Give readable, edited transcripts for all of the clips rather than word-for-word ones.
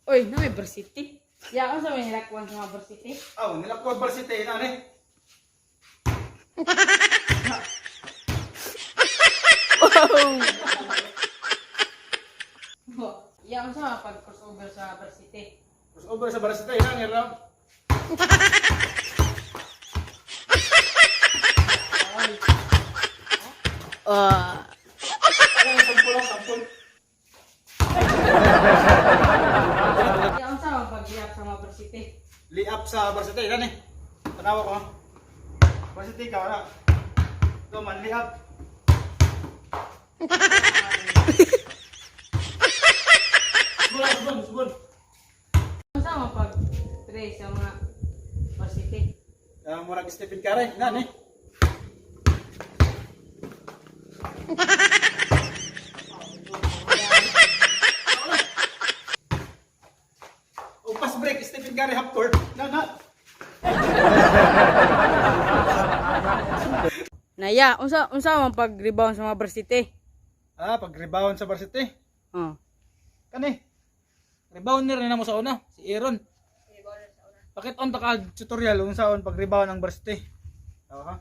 Oy, na may varsity. Ya, unsa may nilakwan sa mga varsity? Aw, nilakwag varsity na ni. Ya, unsa mga pag crossover sa varsity? Crossover sa varsity na ni raw. Ah, Ay, sampol lang, sampol. ya, unsa mga pag-liap sa mga varsity? Liap sa varsity na ni. Tanawa ko. Varsity ka wala. Ito man liap. Subol, subol, subol. Unsa mga pag tray sa mga varsity? Ah, murag Stephen Curry na ni. O pass break Stephen Curry half court. Na na. Naya, unsa unsa man pag rebound sa mga varsity? Ah, pag rebound sa varsity. Oh. Kani. Rebound ni rin na mo sa una, si Aaron. Bakit on ta ka tutorial kung saan pag rebound ang varsity? Oo ha.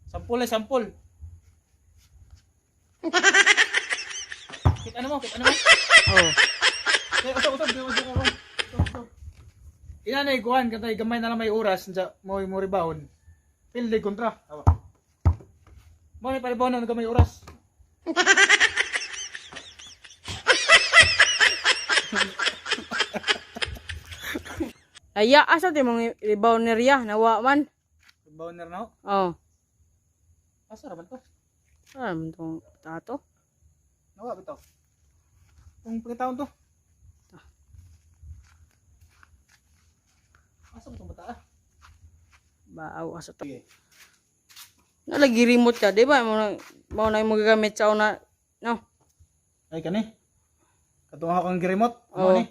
Sampol ay sampol. Kita na mo, kita na mo. Oh. Kaya usap usap usap usap usap. Usap. Ina na ikuan katay gamay na lang may oras unsa mo mo rebound. Pilde kontra. Awa. Mo ni pa-rebound na gamay oras. Aya, asa ti mga rebound niya nawa man. Rebound na ho. Oh. Asa ra man to? Ano man tong tato? Nawa bitaw. Kung pagkataon to. Asa ba itong bata ah? Baaw asa to. Sige. Nalagi remote ka, di ba? Mo na yung magagamit sa una. No. Ay kani. Katong ako ang remote. Oo. Ano ni?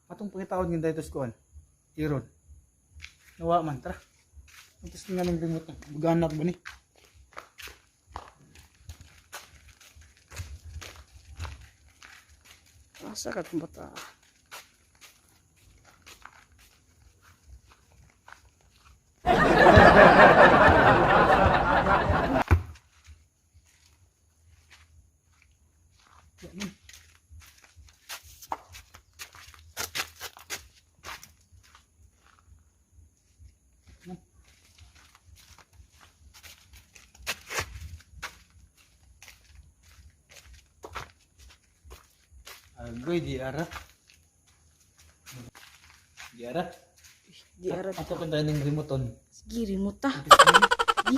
Atong pangitaon ng dito sa kuan. Iron. Nawa man tara. Ang testing nga ng remote na. Buganak ba ni? Asa ka tong bata? Agoy di ara. Di ara. Di ara. Ato kan tayo ng remote on. Sige, remote ta. Di.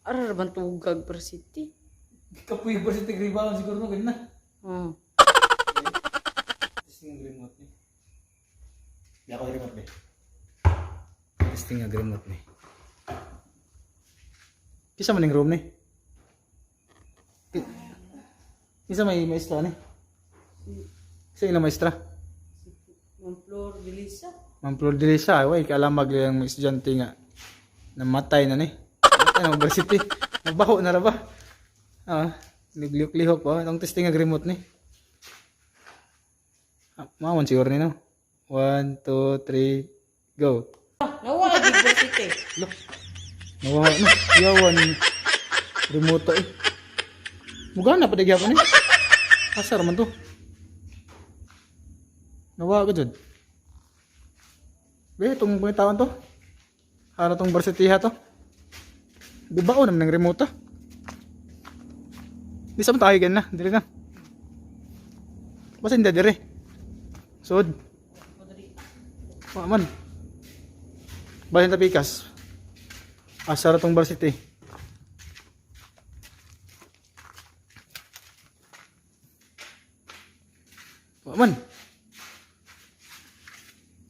Ara ra ban tugag varsity? Kapuy ba sa rebound siguro no ganun na. Oh. Testing ang remote ni. Di ako remote ni. Testing ang remote ni. Kisa man ning room ni? Kisa may maestra ni? Kisa ilang maestra? Ma'am Flor Delisa. Ma'am Flor de Lisa, way kaalamag yung mga estudyante nga namatay na ni. Namatay na university. Mabaho na ra ba? Ah, naglihok-lihok pa. Itong testing ang remote ni. Ah, mawan siguro ni no. 1, 2, 3, go. Nawa lagi varsity. Lo. Nawa na. Yawan. Remote eh. Mugana pa gyapon eh. Asar man to. Nawa ka jud. Be, itong pangitawan to. Hara tong varsity ha to. Gubao naman ng remote ah. Di sa man tayo gan na. Dili na. Basta hindi dire. Sud. Wa man. Bahin tapikas. Asar tong varsity. Wa man.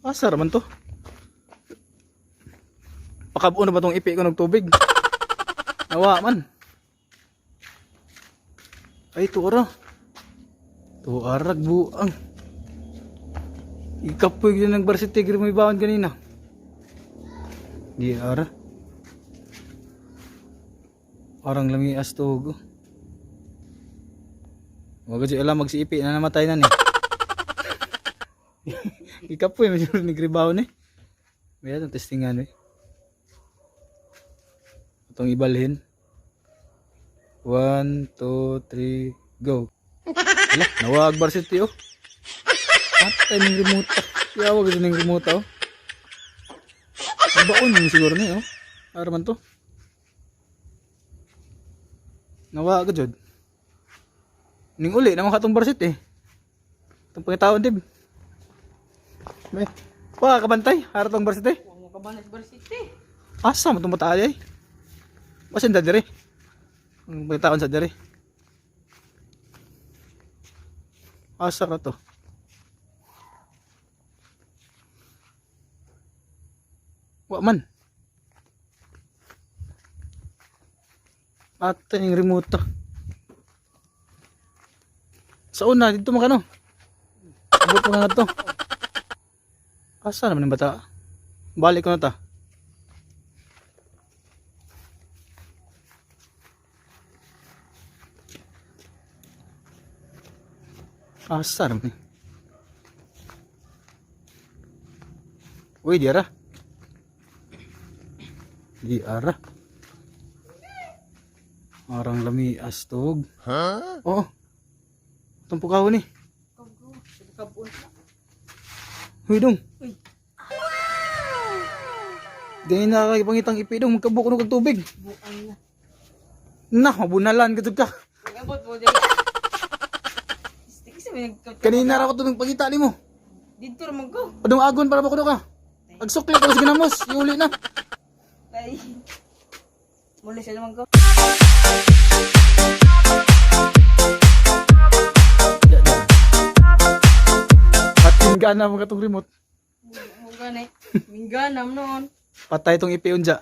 Asar man to. Pakabo na ba tong ipi ko ng tubig? Nawa man. Ay, tuara. Tuara, buang. Ikapoy yun ng varsity, gri mo ibawon kanina. Di ara. Parang lamias to. Wag ko alam magsiipi na namatay na ni. Ikapoy medyo nagribaw ni. May atong testingan eh. Atong ibalhin. 1, 2, 3, go. Ala, nawag varsity oh. Patay ning remote. Yawag ito ning remote oh. Baon yun siguro ni oh. Ara man to. Nawag jud. Ning uli naman katong varsity. Itong pangitaon dib. May pa kabantay, ara tong varsity. Wa mo ka ba na sa City? Asa mo itong bata ay? Basin da dire. Ang pangitaon sa dire. Asa ka to? Wa man. Ate yung remote to. Sa una, dito man kano. Abot mo nga to. Asa naman yung bata? Balik ko na ta. Asa naman eh. Uy, di ara. Di ara. Arang lami astog. Huh? Oo. Itong pukaw ni. Kabon. Huy dong. Uy. Ganyan na kay ipi dong. Magkabuk ko kag tubig. Buang na. Na, mabunalan ka jud ka. Abot mo diri. Stick sa may nagka. Kanina ra ko tubig pagita nimo. Dito ra man ko. Padung agon para ba kuno ka? Agsukli ko sa ginamos, iuli na. Kay muli siya naman ko. Ya, ya. At gana mo katong remote. Mo gani. Mingganam noon. Patay tong ipi unja.